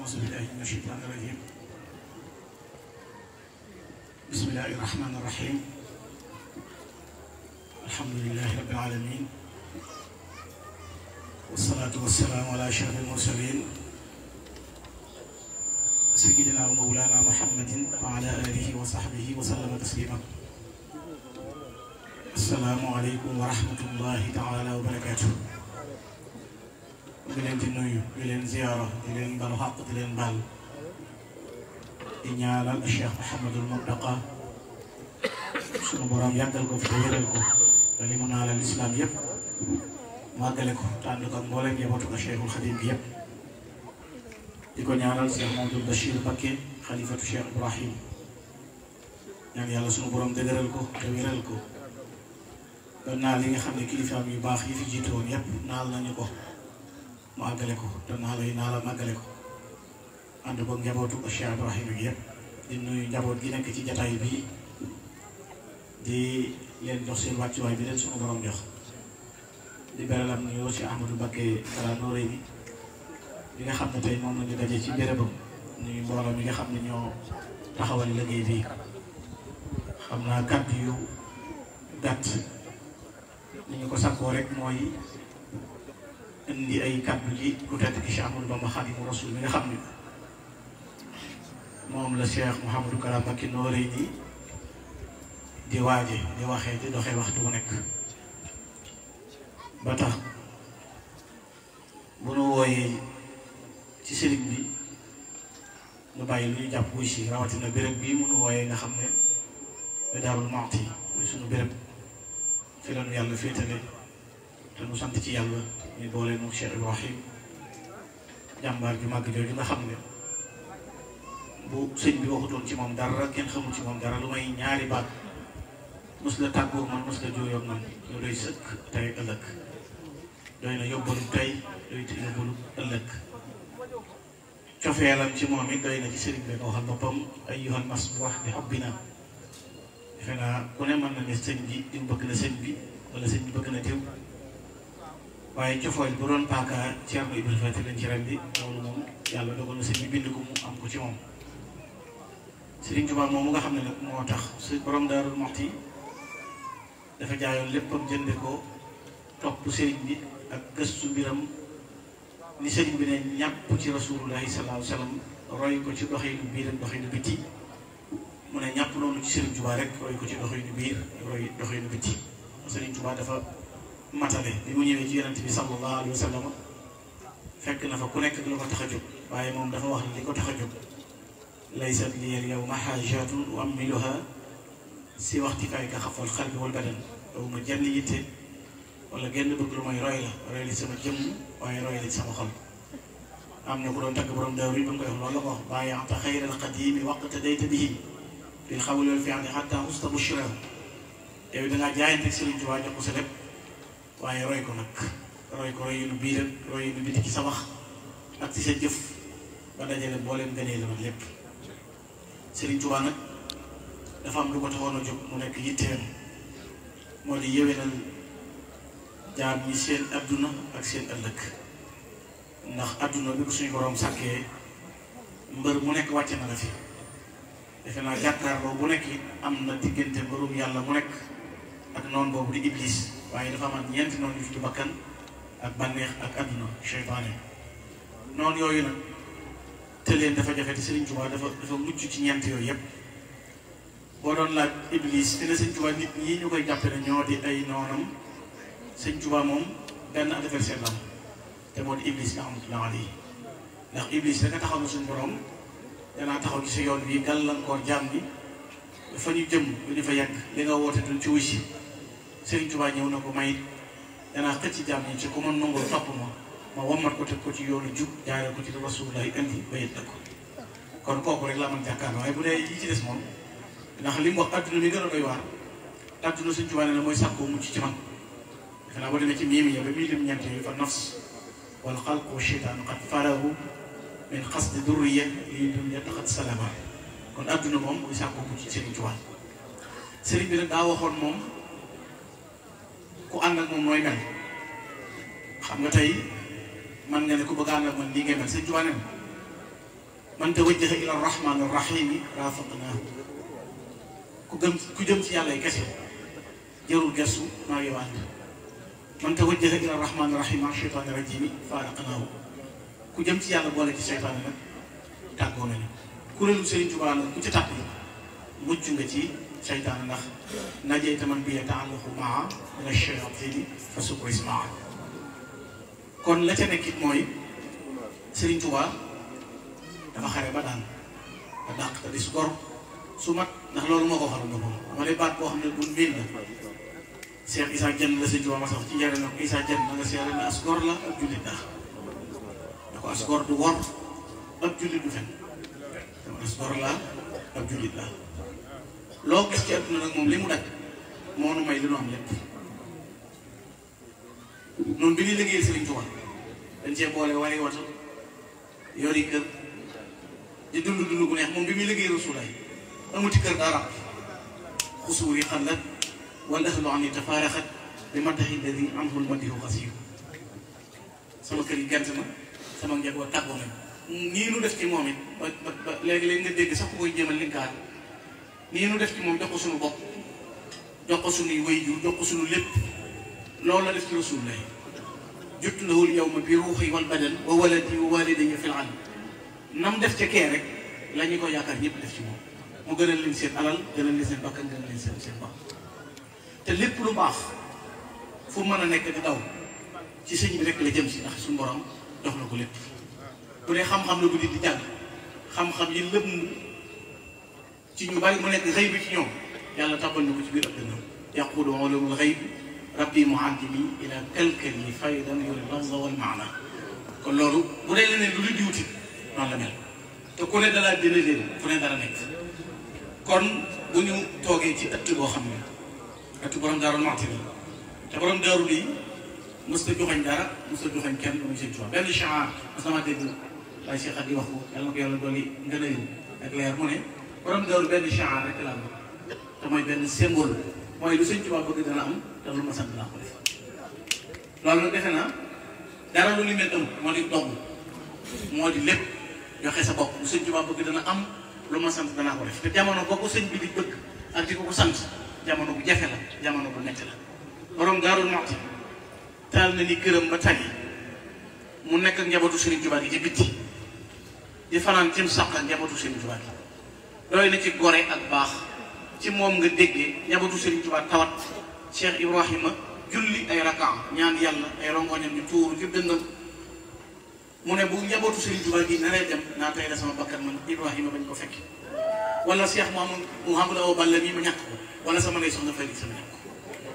أعوذ بالله من الشيطان الرجيم بسم الله الرحمن الرحيم الحمد لله رب العالمين والصلاة والسلام على أشرف المرسلين سيدنا ومولانا محمد وعلى آله وصحبه وسلم تسليما. السلام عليكم ورحمة الله تعالى وبركاته. di leen di nuyu di leen ziyaara di leen balu xaq di leen baal di ñaanal Cheikh Mouhamadul Muntaqa sunu borom yàggal ko fi te wéral ko te li mu naalal islam yëpp màggale ko tànn ko mbooleem njabootu ko Cheikhul Xadim bi yëpp di ko ñaanal Cheikh Mamadou Bachir Mbacké xalifatu Cheikh Ibrahim ñaan yàlla sunu borom dëgëral ko te wéral ko ba naal li nga xam ne kilifaam yu baax yi fi jiitu woon yëpp naal nañu ko mu àggale ko te naa la màggale ko ànd ko njabootu Cheikh Ibrahim gi yëpp di nuyu njaboot gi nekk ci jataay bii di leen jox seen wàccuwaay bi leen suñu borom jox di beralam nuyoo ci Ahmadou Mbacké Kara Noreyni bi nga xam ne tey moom lañu daje ci bérébam nuyu mbooloo mi nga xam ne ñoo taxawal liggéey bii xam naa kàddu yu gàtt ni ñu ko sàkkoo rek mooy indi ay kàddu ji ku tedd ki Cheikh Ahmadou Bamba Khadimu Rasul mi nga xam ne moom la Cheikh Mouhamadou Kara Mbacké Noreyni di waaje di waxee di doxee waxtu bu nekk ba tax bu nu wooyee ci sëriñ bi nu bàyyi lu ñu jàpp wuy si rawatina béréb bii mu nu wooyee nga xam ne da Daarul Muxti muy sunu béréb fi la nu yàlla féetale te nu sant ci yàlla ñu boole nu Cheikh Ibrahim jàmbaar ju màgg jooju nga xam ne bu sëñ bi waxutoon ci moom dara kenn xamul ci moom dara lu may ñaari baat mos la tàggoo man mos la jooyoog man lu doy sëkk tey ëllëg doy na yóbbalu tey doy te yóbbalu ëllëg cofeelam ci moom it doy na ci sëriñ bi ko waxal boppam ayyuhan masbuh bi hubbina defe naa ku ne mën na ne sëñ bi diw bëgg na sëñ bi wala sëñ bi bëgg na diw waaye cofeel bu doon paaka Ceerno Ibra Faati lañ ci ren bi loolu moom yàlla dogal na sëñ bi bind ko mu am ko ci moom Sëriñ Tuubaa moom mu nga xam ne nag moo tax su borom Daarul Muxti dafa jaayoon léppam jënde ko topp sëriñ bi ak gëstu mbiram ni sëriñ bi ne ñàpp ci rasulullahi sallallahu alayhi wa sallam roy ko ci doxinu biir ak doxinu bitti mu ne ñàpp noonu ci Sëriñ Tuubaa rek roy ko ci doxinu biir roy doxinu bitti Sëriñ Tuubaa dafa matale bi mu ñëwee ci yonent bi sallallahu alayhi wa sallam fekk na fa ku nekk lu ko tax a jóg waaye moom dafa wax ne li ko tax a jóg laysat liya al-yawma haajatun u'ammiluha si waxti kay ka xafal xalbi wal badan daw ma jenn yitte wala genn bëgg lu may roy li sama jëmm waaye roy la ci sama xol am na ku doon tagg borom daaru yi ba mu koy wax loolu la ko wax baayaata xayral qadiimi waqta dayta bihi fil xawli wal fi'li hatta usta bushra yow dangaa jaayante Sëriñ Tuubaa jox ko sa lépp waaye roy ko nag roy ko roy yu nu biir ak roy yu nu biti ci sa wax ak ci sa jëf ba dajale mbooleem gënee la lépp Sëriñ Tuubaa nag dafa am lu ko taxoon a jóg mu nekk yitteem moo di yéwénal jaam ñi seen adduna ak seen ëllëg ndax adduna bi ko suñu borom sàkkee mbër mu nekk wàcce na la fi defe naa jàkkaarloo bu nekk it am na diggante mbërum yàlla mu nekk ak noon boobu di iblis waaye dafa am ñeenti noonu yu fi di bakkan ak bànneex ak adduna seytaane noonu yooyu nag te leen dafa jafe te Sëriñ Tuubaa dafa mucc ci ñeent yooyu yëpp boo doon laaj iblis te ne Sëriñ Tuubaa nit ñi ñu koy jàppe ne ñoo di ay noonam Sëriñ Tuubaa moom benn adversaire la am te moo di iblis rahmatullahi alayhi ndax iblis da nga taxaw na suñu borom danaa taxaw ci sa yoon bi gàllankoor jaam bi fa ñu jëm lu ñu fa yegg li nga woote duñ ci wuy si Sëriñ Tuubaa ñëw na ko may danaa xëcc jaam ñi ci ku ma nangoo topp ma wammat ko teg ko ci yoonu jub jaaree ko ci rasulullahi indi ba yëg ko kon kooku rek laa mën jàkkaarloo waaye bu dee yi ci des moom ndax li mu wax adduna mi gën a doy waar adduna Sëriñ Tuubaa ne la mooy sàkkoo mucc ci man defe naa boo demee ci miimi ba muy lim ñeent yooyu fa nafs wal xalq wa sheytaan qad farahu min xasdi durriya li dunya taxat salama kon adduna moom mooy sàkkoo mucc ci Sëriñ Tuubaa sëriñ bi nag daa waxoon moom ku ànd ak moom nooy mel xam nga tey man nga ne ku bëgg ànd ak man lii ngay mel Sëriñ Tuubaa ne man tawajjaha ila rahmaani rahimi raafaqnaahu ku jëm ci yàlla kese jarul gersu maa ngi waat man tawajjaha ila rahmaani rahimi ak shaytaani rajimi faaraqnaahu ku jëm ci yàlla boole ci seytaane nag tàggoo nañu kuréelu Sëriñ Tuubaa nag ku ci tàpp yi mucc nga ci seytaane ndax najayta man bi yata'allaqu maa min ash-shayaatini fa subris maa kon la ca nekkit mooy Sëriñ Tuubaa dafa xare ba daan ba dàq te dis gor su mat ndax loolu moo ko waxal boppam ma lay baat boo xam ne bu miin la Cheikh Issa Diène la Sëriñ Tuubaa ma sax ci njëriñ nag Issa Diène na nga seere ne as gor la ak jullit daa da ko as gor du wor ab jullit du fen dama as gor laa ab jullit laa loo gis ci àdduna nag moom li mu daj moo nu may li nu am lépp noonu bi ñuy liggéeyal Sëriñ Tuubaa dañ cee boole waaye wata yori kër di dund gu neex moom bi muy liggéey Rasulaay amuti kër dara xusuur yi xallat wal ahlu an yi tafaaraxat bi madaxi alladi anhu lmadihu xasiir sama kër yi gant na sama njaboot tàggoo nañ nii nu def ci moom it ba léegi-léegi nga dégg sax ku koy jéemal linkaar nii nu def ci moom jox ko suñu bopp jox ko suñuy wayjur jox ko suñu lépp loolu la def ci Rasulaay juttu lahul yawma bi ruuxi wal badan wa waladi wa walidayya fil alam nam def ca kee rek la ñu ko yaakaar ñëpp def ci moom mu gënal leen seen alal gënal leen seen bakkan gënal leen seen baax te lépp lu baax fu mën a nekk di daw ci sëñ bi rek la jëm si ndax suñu borom jox na ko lépp bu dee xam-xam la bu nit di jàng xam-xam yi lépp ci ñu bari mu nekk xëy bi ci ñoom yàlla tàbbal na ko ci biir ak dënnam yaquulu ulumul xayb rabbi muhaddimi ila kalkali faydan yuri lafza wal maana kon loolu bu dee leneen lu lu diwti noonu la mel te ku ne dalaa dina leen fu ne dara nekk kon bu ñu toogee ci ëtt boo xam ne ëtt borom Daaru Muxti bi te borom daaru lii mës ta joxañ dara mës ta joxañ kenn lu muy Sëriñ Tuubaa benn chaar mas nama dégg waaye Cheikh Xadi wax ko yàlla na ko yàlla dooli ngën a yiw ak leer mu ne borom daaru benn chaar rek laa bëgg te mooy benn symbole mooy lu Sëriñ Tuubaa bëgg dana am te lu ma sant laa ko def loolu nag defe naa dara lu li mel am moo di dogg moo di lépp joxe sa bopp lu Sëriñ Tuubaa bëgg dana am lu ma sant danaa ko def te jamono boo ko sëñ bi di bëgg ak di ko sant jamono bu jafe la jamono bu metti la borom Daaru Muxti taal na ni këram ba tàyyi mu nekk ak njabootu Sëriñ Tuubaa gi ci bitti di fanaan cim sàq ak njabootu Sëriñ Tuubaa gi doy na ci gore ak baax ci moom nga déggee njabootu Sëriñ Tuubaa tawat Cheikh Ibrahima julli ay rakaa ñaan yàlla ay rongoñam di tuuru ci dëndam mu ne bu njabootu Sëriñ Tuubaa gi naree dem naa tey la sama bakkan man Ibrahima bañ ko fekki wala Cheikh Mouhamadou Awa Balla mii ma ñàkk ko wala sama lay soxna Fari sama ñàkk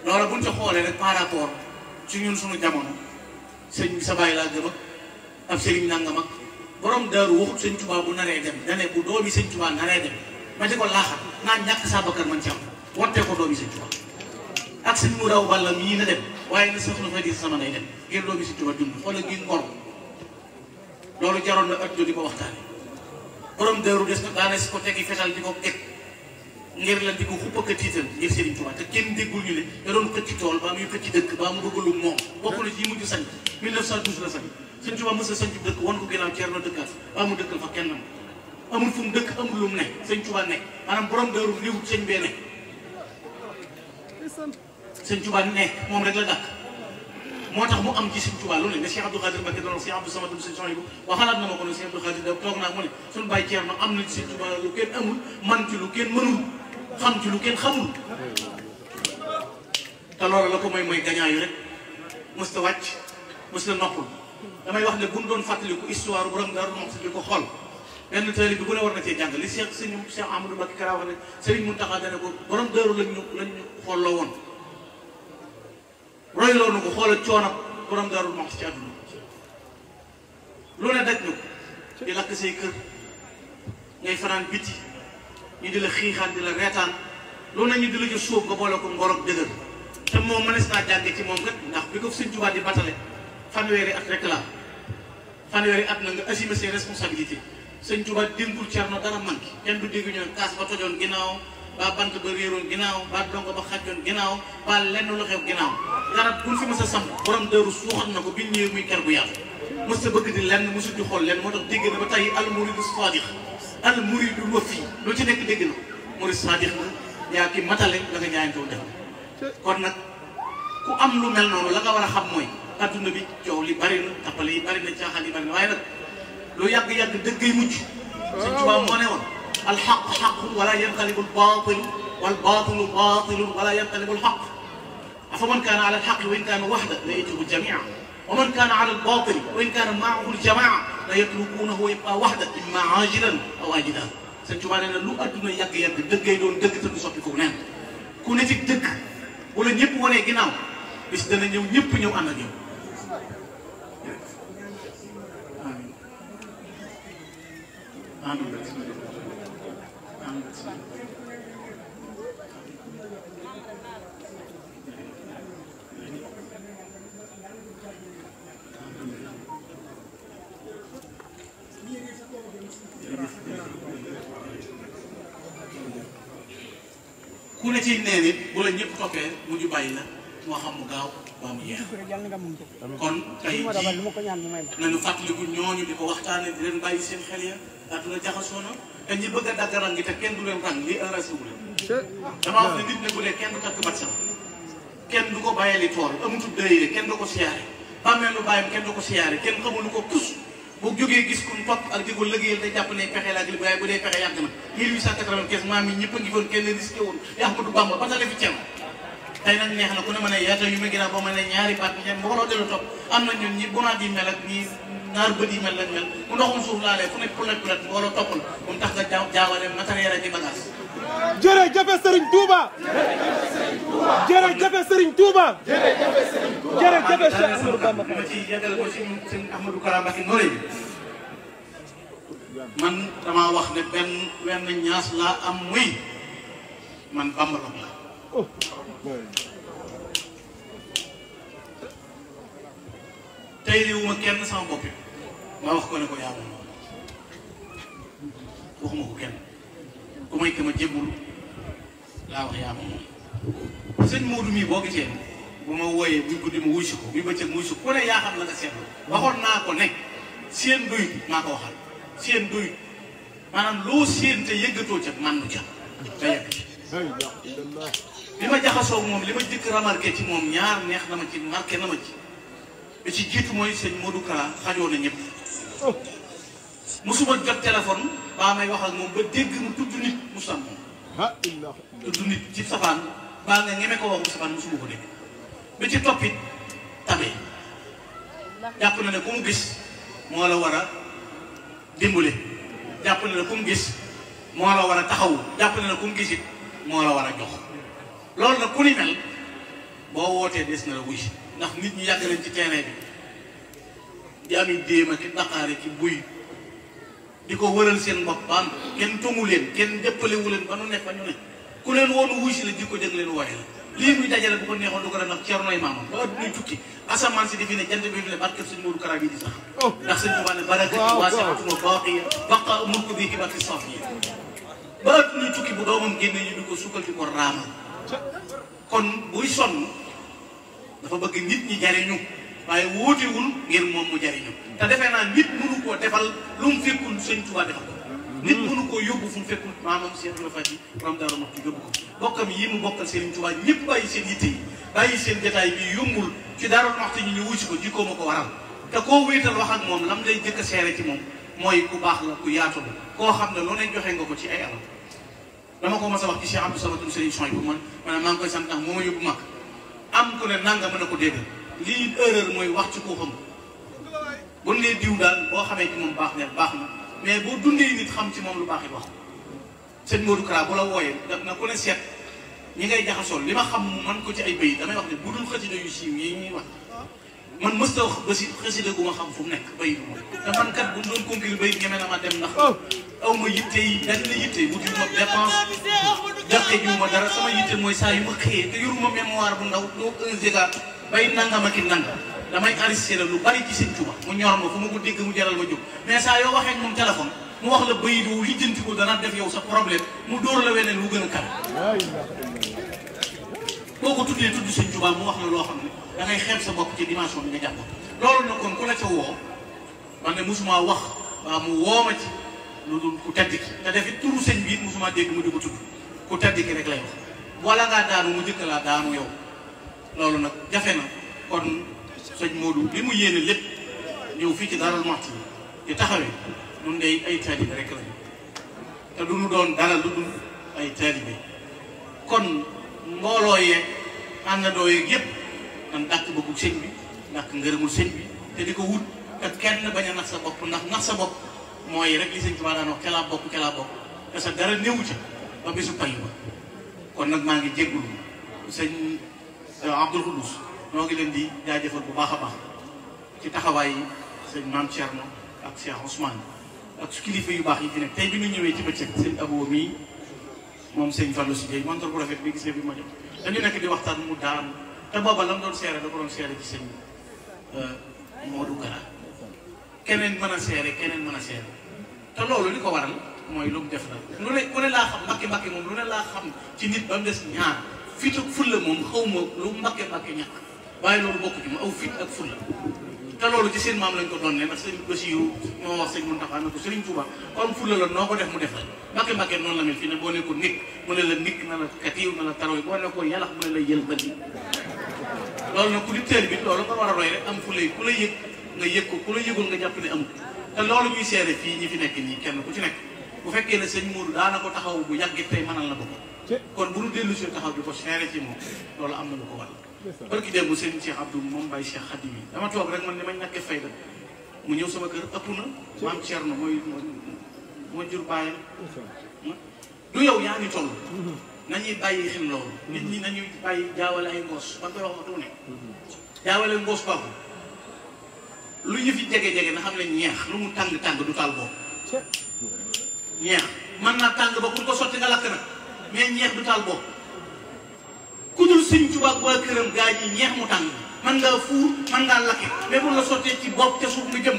ko loolu buñ ca xoolee rek par rapport ci ñun suñu jamono sëñ bi sa bàyyi laa gëm ak ab sëriñ nangam ak borom daaru waxut Sëriñ Tuubaa bu naree dem dane bu doomi Sëriñ Tuubaa naree dem ma di ko laaxat naa ñàkk sa bakkan man ci am wattee ko doomi Sëriñ Tuubaa ak sëñ Mourou Awa Balla mii na dem waaye na soxna Fari sama lay dem ngir doomi Sëriñ Tuubaa dund xoolal gi ngor loolu jaroon na ëtt di ko waxtaane borom daaru des na daanes ko tegi fetal di ko teg ngir lan di ko xuppaka tiital ngir Sëriñ Tuubaa te kenn déggul ñu ne da doon xëcc tool baa muy xëcc dëkk baa mu bëgg lu moom bokk na ci yi mujj sañ 1912 la sañ Sëriñ Tuubaa mës a sañ ci dëkk wan ko ginnaaw Ceerno dëkkaat baa mu dëkkal fa kenn amul fu mu dëkk amul lu mu nekk Sëriñ Tuubaa nekk maanaam borom daaru liwut sëñ bee nekk Sëriñ Tuubaa nekk moom rek la dàkk moo tax mu am ci Sëriñ Tuubaa lu ne ne Cheikh Abdou Khadir Mbacké doon Cheikh Abdou Samad Sëriñ Sohaybu waxalaat na ma ko ne Cheikh Abdou Khadir da toog naa mu ne suñu bàyyi Ceerno am na ci Sëriñ Tuubaa lu kenn amul man ci lu kenn mënul xam ci lu kenn xamul te loolu la ko mooy gañaayu rek mës ta wàcc mës ta noppul damay wax ne bu ñu doon fàttaliku histoire borom Daaru Muxti di ko xool benn taalibe bi bu ne war na cee jàng li Cheikh Amadou Mbacké Kara wax ne Sëriñ Muntaxa dane ko borom daaru lañ ñu xooloo woon roy loonu ko xoolal coono borom Daaru Muxti ci àdduna lu ne daj ñu ko di lakk say kër ngay fanaan biti ñu di la xiixaan di la reetaan loolu nañu di la jël suuf nga boole ko ngor ak dëgër te moom mënees naa jànge ci moom kat ndax bi ko Sëriñ Tuubaa di batale fanweeri at rek la fanweeri at na nga assumer ses responsabilités Sëriñ Tuubaa dénkul Cerno dara manqué kenn du dégg ñu ne kaas ba tojoon ginnaaw ba bant ba réeroon ginnaaw ba dongo ba xàjjoon ginnaaw ba lenn lu xew ginnaaw garab buñ fi mës a samp borom Daaru suuxat na ko biñ ñëwee muy ker bu yàqu mës a bëgg di lenn mosul di xool lenn moo tax dégg na ba tey al muridu sadiq al muridu wafi lu ci nekk dégg na murid sadiq na yaa ki matale la nga jaayantoo def kon nag ku am lu mel noonu la nga war a xam mooy adduna bi coow li bari na tappale yi bari na caaxaan yi bari na waaye nag lu yàgg-yàgg dëggay mujj Sëñ Tuubaa moo ne woon alxaq xaqun wala yanqalibu albatilu walbatilu batilun wala yanqalibu alxaq afa man kaana ala alxaqi wa in kaana waxda la yatruku jamia wa man kaana ala albatili wa in kaana maahu aljamaa la yatrukunahu wa yabqa waxda imma ajilan aw ajilan Sëñ Tuubaa nee na lu adduna yàgg-yàgg dëggay doon dëgg te du soppi ko neen ku ne ci dëgg bu la ñëpp wanee ginnaaw bis dana ñëw ñëpp ñëw ànd ak yow ku ne ci nee nit bu la ñëpp toppee mujj bàyyi la moo xam mu gaaw ba mu yeex kon tey jii nañu fàttaliku ñooñu di ko waxtaane di leen bàyyi seen xel ya àdduna jaxasoo na te ñi bëgg a dagg rang gi te kenn du leen rang lii arrêté wu leen dama wax ne nit ne bu dee kenn du takk bat sam kenn du ko bàyyeli tool amutul dayre kenn du ko siyaare bàmmee lu bàyyam kenn du ko siyaare kenn xamul lu ko tus bu jógee gis ku topp ak di ko liggéeyal day jàpp ne pexe la ak li waaye bu dee pexe yàgg na 1895 maam yi ñëpp a ngi foon kenn risqué woon Ahmadou Bamba ba tale fi ceeb tey nag neex na ku ne mën a yaata yu ma ginnaaw ba ma ne ñaari baat bi ñeen mbooloo delu topp am na ñun ñi bonaat yi mel ak ñi naar bët yi mel lañ mel mu ndoxum suuf laalee fu ne pulet mbooloo toppal moom tax nga jaawale matériel ak i bagage jërëjëf Serigne Touba jërëjëf Serigne Touba jërëjëf Cheikh Ahmadou Bamba ma ci yàggal ko si sëñ Ahmadou Kara Mbacké Noreyni man damaa wax ne wenn ñaas laa am muy man Bamba la tey liwuma kenn sama bopp ma wax ko ne ko yaa moom waxuma ko kenn ku may ka ma jébbul laa wax yaa moom sëñ Modou mii boo gisee bu ma wooyee buy guddi ma wuy si ko buy bëccëg wuy si ko ku ne yaa xam la nga seetlu waxoon naa ko ne seen doyut maa ko waxal seen doyut maanaam loo seen te yëggatoo ca man ca te yegg ci li ma jaxasoo moom li ma jëkk remarqué ci moom ñaar neex na ma ci marqué na ma ci bi ci jiitu mooy sëñ Modou Kara xajoo na ñëpp musuma jot téléphone baa may wax ak moom ba dégg mu tudd nit musam moom tudd nit ci safaan baa nga ñeme ko waxu safaan musuma ko dégg bi ci toppit tabe jàpp na ne ku mu gis moo la war a dimbale jàpp na ne ku mu gis moo la war a taxawu jàpp na ne ku mu gis it moo la war a jox loolu nag ku ni mel boo wootee des na la wuy ndax nit ñi yàgg nañ ci terrain bi di ami déema ki daqaare ki buy di ko wëral seen bopp ba am kenn tungu leen kenn jëppalewu leen ba nu nekk ba ñu ne ku leen woonu wuy si la jikko jëng leen wooye la lii muy dajale bu ko neexoon du ko def ndax ceernoy maamam ba addunay tukki asamaan si di fi ne jant bi fi ne barke sëñ Modou Kara bi di sax ndax sëñ Tuubaa ne barakati waasi'atun baaqiya baqa mulku bi hibati safiya ba addunay tukki bu doomam génne ñu di ko sukkal di ko raamal kon buy sonn dafa bëgg nit ñi jariñu waaye wóotewul ngir moom mu jariñu te defee naa nit mënu koo defal lu mu fekkul sëñ Tuubaa defal ko nit mënu koo yóbbu fu mu fekkul maamam Cheikh Ibra Fati borom Daaru Muxti yóbbu ko bokkam yi mu bokkal Serigne Touba ñëpp bàyyi seen yitte yi bàyyi seen jotaay bi yombul ci Daaru Muxti ñu wuy si ko jikkoo ma ko waral te koo wéetal wax ak moom lam lay jëkk a seere ci moom mooy ku baax la ku yaatu la koo xam ne loo ne joxe nga ko ci ay alal dama ko mas a wax ci Cheikh Abdou Samad Serigne Soy bu man maanaam maa ngi koy sant ndax moo ma yóbbu mag am ku ne nanga mën a ko déggal lii erreur mooy wax ci koo xam bu nee diw daal boo xamee ci moom baax na mais boo dundee nit xam ci moom lu baax it wax sëñ Modou Kara bu la wooyee daf na ku ne seet ñi ngay jaxasool li ma xam man ko ci ay bayit damay wax ne bu dul xasida yu siiw yi ñuy wax man mësta wax ba si xasida gu ma xam fu mu nekk bayit te man kat bu doon conclure bayit ñeme na ma dem ndax aw ma yitte yi benn yitte wuti ma dépense jàqe jiwu ma dara sama yitte mooy saa yu ma xëyee te yoruma mémoire bu ndaw doo 1 giga bay nangam ak i nangam damay enregistré lu bari ci sëñ Tuubaa mu ñor ma fu ma ko dégg mu jaral ma jóg mais saa yoo waxee ak moom téléphone mu wax la bayit wu lijjanti ko dana def yow sa problème mu dóor la weneen lu gën a kawe boo ko tuddee tudd sëñ Tuubaa mu wax la loo xam ne da ngay xeeb sa bopp ci dimension bi nga jàpp loolu na kon ku la ca woo man ne musuma wax waa mu wooma ci lu dul ku tedd ki te defit turu sëñ bi it musuma dégg mu di ko tudd ku tedd ki rek lay wax wala ngaa daanu mu jëkk laa daanu yow loolu nag jafe na kon sëñ Modou li mu yéene lépp ñëw fii ci Darou Mouhty di taxawee ñun de ay taalibe rek lañu te du ñu doon dara lu dul ay taalibe kon mbooloo yeeg àndandoo yeeg yëpp nan dàkk bëggu sëñ bi dàkk ngërëmul sëñ bi te di ko wut te kenn bañ a nax sa bopp ndax nax sa bopp mooy rek li sëñ Tuubaa daan wax ca laa bokk te sa dara néewu ca ba bisu pay ba kon nag maa ngi jéggul sëñ Abdoul Khoudous noo ngi leen di jaajëfal bu baax a baax ci taxawaay yi sëñ Mame Thierno ak Cheikh Ousmane ak su kilifa yu baax yi fi nekk tey bi ñu ñëwee ci bëccëg sëñ Abo mii moom sëñ Fallou si Dieye montor bu rafet bi gis nga bi ma jox dañu nekk di waxtaan mu daanu te booba la mu doon seere da ko doon seere ci sëñ Modou Kara keneen mën a seere te loolu li ko waral mooy lu mu def la lu ne ku ne laa xam mbakki moom lu ne laa xam ci nit ba mu des ñaar fit ak fulla moom xaw ma lu mbakki ñàkk waaye loolu bokk ci ma aw fit ak fulla te loolu ci seen maam lañ ko doon ne ndax sëñ Bassirou moo wax sëñ Mountakha ne ko Sëriñ Tuuba comme fulla la noo ko def mu def la mbakki noonu la mel fii ne boo ne ko nikk mu ne la nikk na la katiw na la taroy boo ne ko yàllax mu ne la yël bëri loolu nag ku di teel bi loolu nga war a roy rek am fulla yi ku la yëg nga yëg ko ku la yëgul nga jàpp ne amul te loolu ñuy seere fii ñi fi nekk nii kenn ku ci nekk bu fekkee ne sëñ Modou daana ko taxaw bu yàggit tey mënal na ko kon bu nu dellu si taxaw di ko seere ci moom loolu am na lu ko war barki démb sëñ Cheikh Abdou moom Baye Cheikh Khadim yi dama toog rek man ni ma ñàkkee fayda mu ñëw sama kër ëpp na maam Thierno mooy jur bàyyam du yow yaa ngi toll nañuy bàyyi xel loolu nit ñi nañuy bàyyi jaawale ay ngoos ba koy wax waxtu ne jaawale ngoos baaxul lu ñu fi jege-jege na xam ne ñeex lu mu tàng-tàng du taal boobu ñeex mën naa tàng ba pour ko sotti nga lakk nag mais ñeex du taal boobu ku dul Sëñ Tuubaa ak waa këram gaa yi ñeex mu tàng man ngaa fuur man ngaa lakke mais bu la sottee ci bopp te suuf nga jëm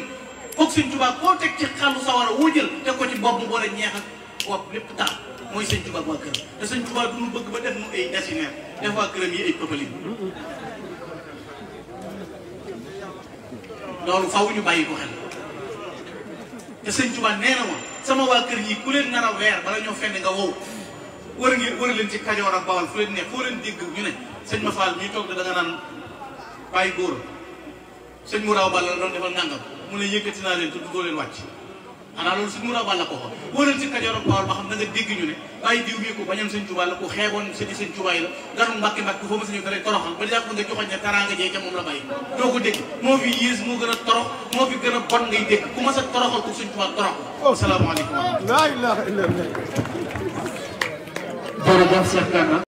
kook Sëñ Tuubaa koo teg ci xalu sawara woo jël teg ko ci bopp mu boole ñeex ak bopp lépp taal mooy Sëñ Tuubaa ak waa këram te Sëñ Tuubaa du ñu bëgg ba def nu ay dessinaire def waa këram yi ay pëpalin loolu faaw ñu bàyyi ko xel te Sëñ Tuubaa nee na woon sama waa kër yi ku leen nar a weer bala ñoo fenn nga wow war leen ci Kajoor ak Bawol fu leen neex foo leen dégg ñu ne sëñ ma Fall ñuy toog da nga naan bàyyi góor sëñ Mouraw Balla la doon defal nangam mu ne yëkkati naa leen te doo leen wàcc xanaa loolu sëñ Mouraw Balla ko wax woo leen ci Kajoor ak Bawol ba xam da nga dégg ñu ne bàyyi diw bii ko bañam Sëñ Tuubaa la ko xeeboon sëñ Tuubaa yi la ganu mbàkke foo ma sañu dalay toroxal ba jàpp nga joxoñ ne taraanga jee ca moom la bàyyi doo ko dégg moo fi yées moo gën a torox moo fi gën a bon ngay dégg ku ma sa toroxal ko Sëñ Tuubaa torox asalaamaaleykum la ilaha illallah jërëjëf Cheikh Gana